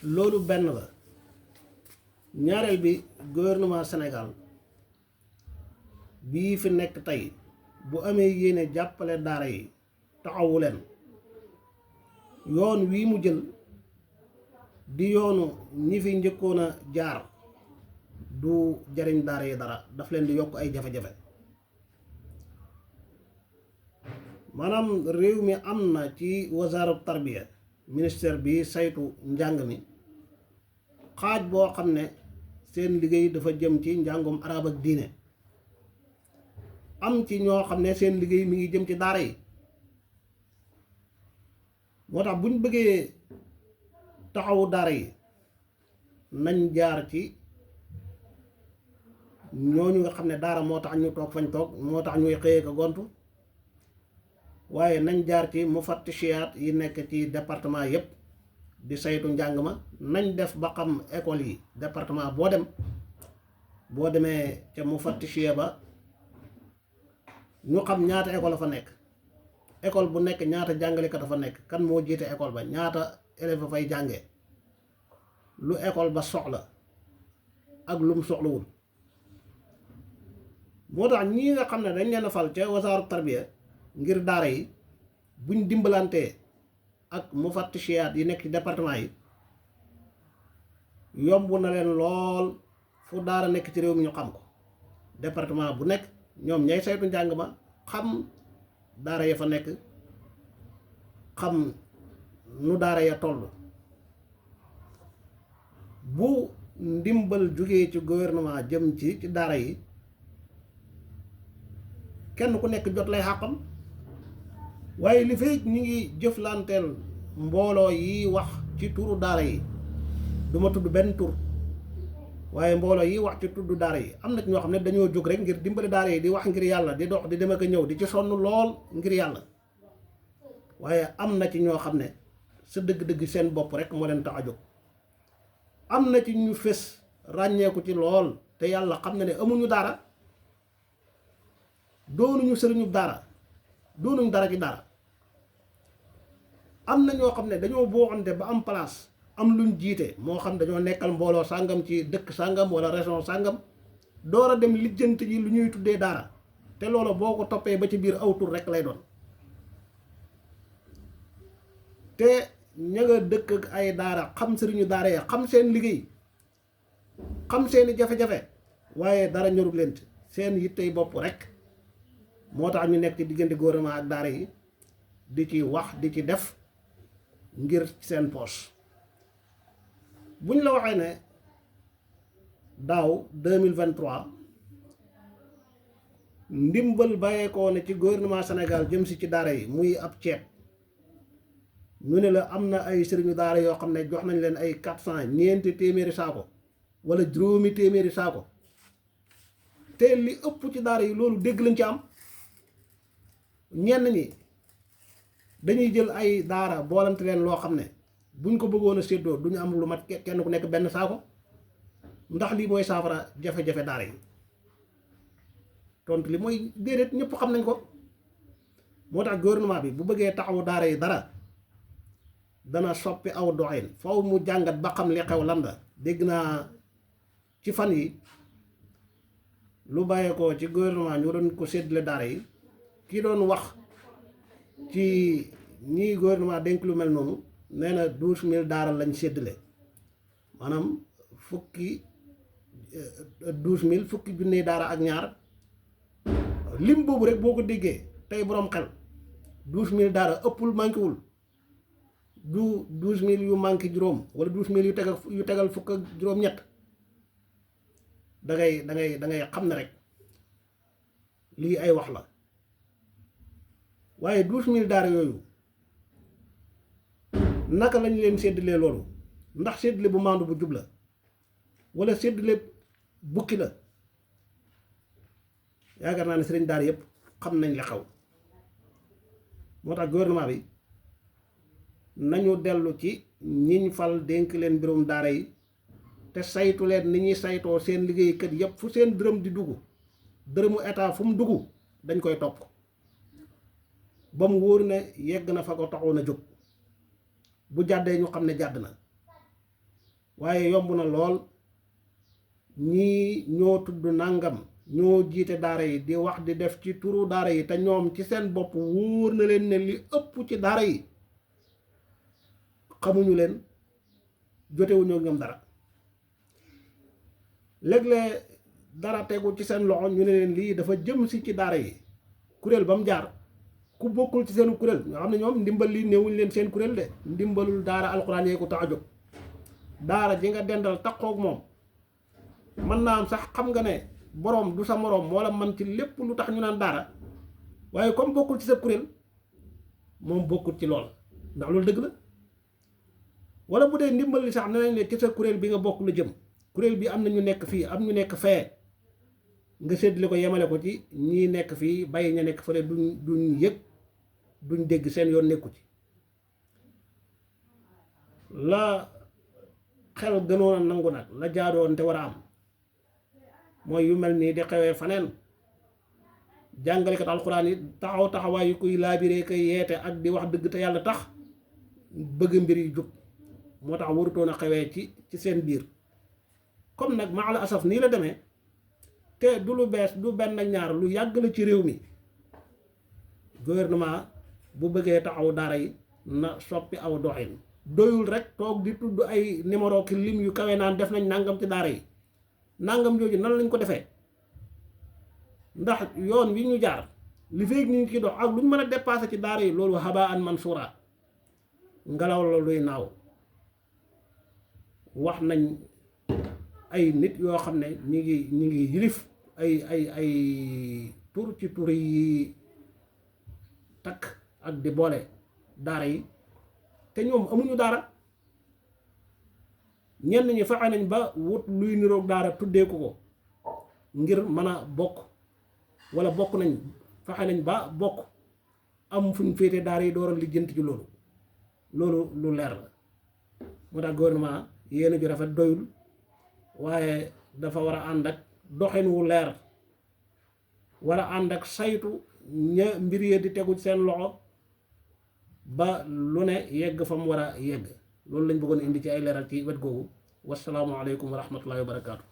loolu benn la. ñaareel bi gouvernement Sénégal bii fi nekk tey bu amee yéene jàppale daara yi taxawu leen yoon wii mu jël di yoonu ñi fi njëkkoon a jaar du jariñ daara yi dara, daf leen di yokk ay jafe-jafe. maanaam réew mi am na ci wasaaru tarbiya ministère bi saytu njàng mi xaaj boo xam ne seen liggéey dafa jëm ci njàngum arab ak diine, am ci ñoo xam ne seen liggéey mi ngi jëm ci daara yi. moo tax buñ bëggee taxawu daara yi nañ jaar ci ñooñu nga xam ne daara moo tax ñu toog fañ toog, moo tax ñuy xëyee ko gontu, waaye nañ jaar ci mufattishiyaat yi nekk ci département yépp di saytu njàng ma. nañ def ba xam école yi département boo demee ca mufattishiya ba ñu xam ñaata école a fa nekk, école bu nekk ñaata jàngalekat a fa nekk, kan moo jiite école ba, ñaata élève fay jàngee, lu école ba soxla ak lum soxlawul. moo tax ñii nga xam ne dañ leen a fal ca wasaaru tarbiya ngir daara yi buñ dimbalantee ak mufattishiyaat yi nekk ci département yi yomb na leen lool fu daara nekk ci réew mi ñu xam ko. département bu nekk ñoom ñay saytu njàng ma xam daara ya fa nekk, xam nu daara ya toll. bu ndimbal jógee ci gouvernement jëm ci daara yi kenn ku nekk jot lay xàqam, waaye li fay ñu ngi jëflanteel mbooloo yi wax ci turu daara yi, duma tudd benn tur, waaye mbooloo yi wax ci tudd daara yi am na ci ñoo xam ne dañoo jóg rek ngir dimbali daara yi, di wax ngir yàlla, di dox di dem ak a ñëw, di ci sonn lool ngir yàlla. waaye am na ci ñoo xam ne sa dëgg-dëgg seen bopp rek moo leen tax a jóg. am na ci ñu fés ràññeeku ci lool te yàlla xam na ne amuñu daara, doonuñu sëriñu daara, doonuñu dara ci daara. am na ñoo xam ne dañoo booxante ba am place, am luñ jiite, moo xam dañoo nekkal mbooloo sàngam ci dëkk sàngam wala région sàngam, door a dem lijjanti ji lu ñuy tuddee daara, te loolu boo ko toppee ba ci biir aw tur rek lay doon. te ña nga dëkk ak ay daara xam sëriñu daara ya, xam seen liggéey, xam seeni jafe-jafe, waaye dara ñorul leen seen yittey bopp rek. moo tax ñu nekk ci diggante gouvernement ak daara yi di ci wax di ci def ngir seen poche. buñ la waxee ne daaw 2023 ndimbal bàyyeekoo ne ci gouvernement Sénégal jëm si ci daara yi muy ab ceeb, ñu ne la am na ay sëriñu daara yoo xam ne jox nañ leen ay 400 ñeenti téeméeri saako wala juróomi téeméeri saako, te li ëpp ci daara yi loolu dégg lañ ci am. ñenn ñi dañuy jël ay daara boolante leen loo xam ne buñ ko bëggoon a séddoo duñu am lu mat kenn ku nekk benn saako. ndax lii mooy saafara jafe-jafe daara yi? tontu li mooy déedéet, ñëpp xam nañ ko. moo tax gouvernement bi bu bëggee taxawu daara yi dara dana soppi aw doxin, faw mu jàngat ba xam li xew lan la. dégg naa ci fan yi lu bàyyeekoo ci gouvernement ñu doon ko séddale daara yi, ki doon wax ci ñii gouvernement dénk lu mel noonu nee na 12000 daara lañ séddale, maanaam fukki 12000 daara ak ñaar. lim boobu rek boo ko déggee tey boroom xel 12000 daara ëppul manquéwul, du 12000 yu manqué juróom wala 12000 yu tegal fukk ak juróom-ñett. da ngay xam ne rek lii ay wax la. waaye 12000 daara yooyu naka lañ leen séddalee loolu? ndax séddale bu maandu bu jub la wala séddale bukki la? yaakaar naa ne sëriñ daara yëpp xam nañ li xaw. moo tax gouvernement bi nañu dellu ci ñiñ fal dénk leen mbirum daara yi te saytu leen ni ñuy saytoo seen liggéeykat yëpp. fu seen dërëm di dugg, dërëmu état fu mu dugg dañ koy topp ba mu wóor ne yegg na fa ko taxoon a jóg. bu jàddee ñu xam ne jàdd na, waaye yomb na lool ñii ñoo tudd nangam ñoo jiite daara yi di wax di def ci turu daara yi te ñoom ci seen bopp wóor na leen ne li ëpp ci daara yi xamuñu leen jotewuñoo ñoom dara. léeg-léeg dara tegu ci seen loxo ñu ne leen lii dafa jëm si ci daara yi kuréel ba mu jaar ku bokkul ci seen kuréel ñoo xam ne ñoom ndimbal li néewuñ leen seen kuréel de ndimbalul daara alxuraan yee ko tax a jóg. daara ji nga dendal takkook moom mën naa am sax xam nga ne boroom du sa moroom wala man ci lépp lu tax ñu naan daara waaye comme bokkul ci sa kuréel moom bokkul ci lool ndax loolu dëgg la. wala bu dee ndimbal li sax ne nañ ne ci sa kuréel bi nga bokk la jëm kuréel bi am na ñu nekk fii am ñu nekk fee nga séddale ko yemale ko ci ñii nekk fii bàyyi ña nekk fële duñ yëg duñ dégg seen yoon nekku ci. la xel gënoon a nangu nag la jaadoon te war a am mooy yu mel nii di xewee faneen jàngalekat alxuraan yi taxaw taxawaay yu kuy laabiree koy yeete ak di wax dëgg te yàlla tax bëgg mbir yu jub moo tax warutoon a xewee ci seen biir. comme nag maa la asaf nii la demee te du lu bees du benn ñaar lu yàgg la ci réew mi gouvernement bu bëggee taxaw daara yi na soppi aw doxin doyul rek toog di tudd ay numéro ki lim yu kawe naan def nañ nangam ci daara yi nangam jooju nan lañ ko defee ndax yoon wi ñu jaar li feeg ñu ngi ci dox ak lu ñu mën a dépassé ci daara yi loolu habaa an mansuura ngelaw la luy naaw. wax nañ ay nit yoo xam ne ñi ngi yilif ay tur ci tur yi takk ak di boole daara yi te ñoom amuñu daara. ñenn ñi fexe nañ ba wut luy niroog daara tuddee ko ngir mën a bokk wala bokk nañ fexe nañ ba bokk am fuñ féete daara yi door a lijjanti ci loolu lu leer la. moo tax gouvernement yéen ju rafet doyul waaye dafa war a ànd ak doxin wu leer war a ànd ak saytu ña mbir yee di tegu seen loxo ba lu ne yegg fa mu war a yegg. loolu lañ bëggoon indi ci ay leeral ci wet googu wasalaamu aleykum wa rahmatullahi wa barakaatu.